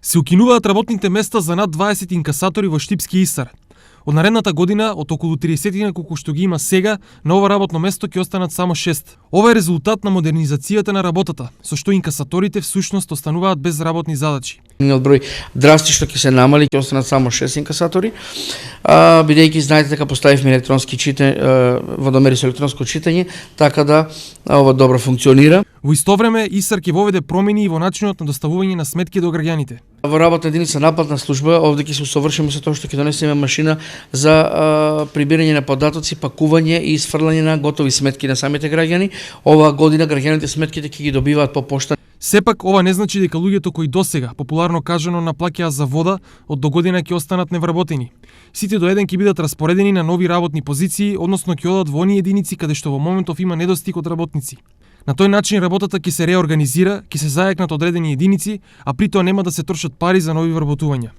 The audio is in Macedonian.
Се укинуваат работните места за над 20 инкасатори во Штипски Исар. Од наредната година, од околу 30 колку што ги има сега, на ова работно место ќе останат само 6. Ова е резултат на модернизацијата на работата, со што инкасаторите всушност остануваат без работни задачи. Број драстично ќе се намали, ќе останат само 6 инкасатори, бидејќи знаете дека поставивме електронски водомери со електронско читање, така да ова добро функционира. Во исто време Исар ќе воведе промени и во начинот на доставување на сметки до граѓаните. Во работна единица напlatна служба овде ќе се усовршиме со тоа што ќе донесеме машина за прибирање на податоци, пакување и исфрлање на готови сметки на самите граѓани. Оваа година граѓаните сметките ќе ги добиваат по пошта. Сепак ова не значи дека луѓето кои досега, популарно кажано, наплаќаа за вода, од догодина ќе останат невработени. Сите до еден ќе бидат распоредени на нови работни позиции, односно ќе одат во оние единици каде што во моментов има недостиг од работници. На тој начин работата ќе се реорганизира, ќе се зајакнат одредени единици, а при тоа нема да се трошат пари за нови вработувања.